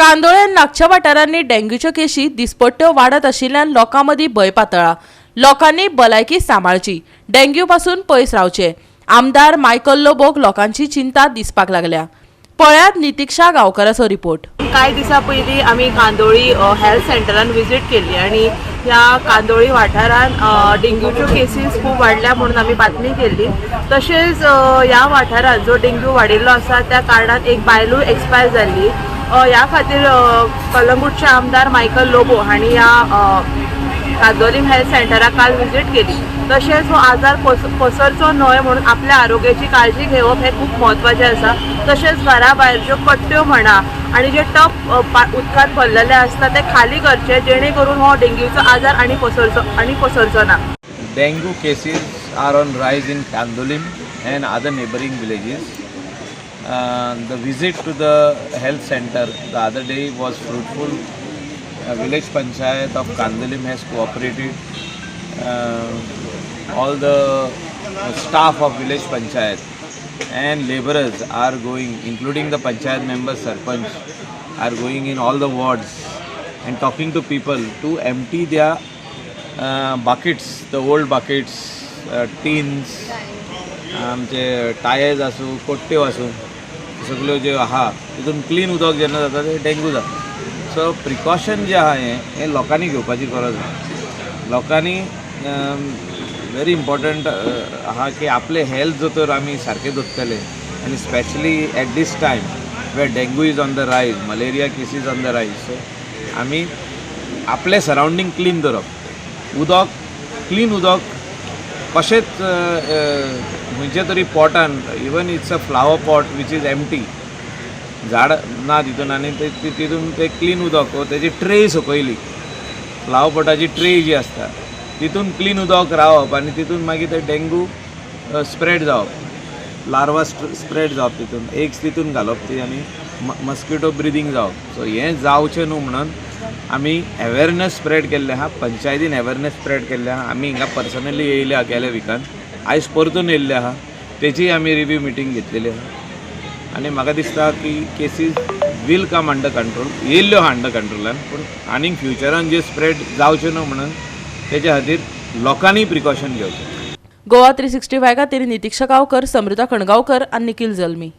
कांदोळे आनी लागच्या वाठारांनी डेंग्यूच्यो केशी दिसपट्ट्यो वाडत आशिल्ल्यान लोकां मदीं भंय पातळ्ळा. लोकांनी भलायकी सांबाळची, डेंग्यू पासून पयस रावचें. आमदार मायकल लोबोक लोकांची चिंता दिसपाक लागल्या. पळयात नितिक्षा गांवकाराचो रिपोर्ट. कांय दिसां पयलीं आमी कांदोळी हेल्थ सेंटरान विजीट केल्ली आनी ह्या कांदोळी वाठारान डेंग्यूच्यो केसीस खूब वाडल्या म्हणून आमी बातमी केल्ली. तशेंच ह्या वाठारान जो डेंग्यू वाडिल्लो आसा, त्या कारणान एक बायलूय एक्सपायर जाल्ली. ह्या खातीर कलंगूटचे आमदार मायकल लोबो हांणी ह्या कांदोलीम हेल्थ सेंटराक काल विजीट केली. तशेंच हो आजार पसरचो न्हय म्हणून आपल्या आरोग्याची काळजी घेवप हें खूब म्हत्वाचें आसा. तशेंच घरा भायर ज्यो कट्ट्यो म्हणा आनी जे टप उदकांत भरलेले आसता, ते खाली करचे, जेणे करून हो डेंग्यूचो आजार आनी पसरचो ना. Dengue cases are on rise in Candolim and other neighboring villages. The visit to the health center the other day was fruitful. Village panchayat of Candolim has cooperated. All the staff of village panchayat and laborers are going, including the panchayat members, sarpanch, are going in all the wards and talking to people to empty their buckets, the old buckets, tins, आमचे tyres आसूं, कोट्ट्यो आसूं, सगल्यो ज्यो आहा, तितून clean उदक जेन्ना जाता, ते डेंगू जाता. सो प्रिकॉशन जें आहा, हें हें लोकांनी घेवपाची गरज आहा. लोकांनी वेरी इम्पॉर्टंट आहा की आपलें हेल्थ जर तर आमी सारकें दवरतले आनी specially at this time where dengue is on the rise, malaria cases on the rise, so आमी आपलें सरावंडींग क्लीन दवरप, उदक, क्लीन उदक कशेंच खंयच्या तरी पॉटान, even it's a flower pot which is empty, झाड ना तितून आनी तितून ते क्लीन उदक, तेजी ट्रे सकयली फ्लावर पॉटाची ट्रे जी आसता, तितून क्लीन उदक रावप आनी तितून मागीर ते डेंगू स्प्रेड जावप, लार्वा स्प्रेड जावप, तितून एग्स तितून घालप ती आनी मस्किटो ब्रिदींग जावप. सो हें जावचें न्हू म्हणून आमी अवेरनेस स्प्रेड केल्लें आहा. पंचायतीन अवेरनेस स्प्रेड केल्लें आहा. आमी हिंगा पर्सनली येयले आहा गेल्या विकान. आयज परतून येयल्ले आहा. तेजी आमी रिव्यू मिटींग घेतलेली आहा आनी म्हाका दिसता की cases will come under control. येयल्ल्यो आहा अंडर कंट्रोलान, पूण आनीक फ्युचरान जे स्प्रेड जावचें न्हू म्हणून तेच्या खातीर लोकांनी प्रिकॉशन घेवचें. गोवा 365 खातीर नितिक्षा गांवकर, समृता खणगांवकर आनी निखिल जल्मी.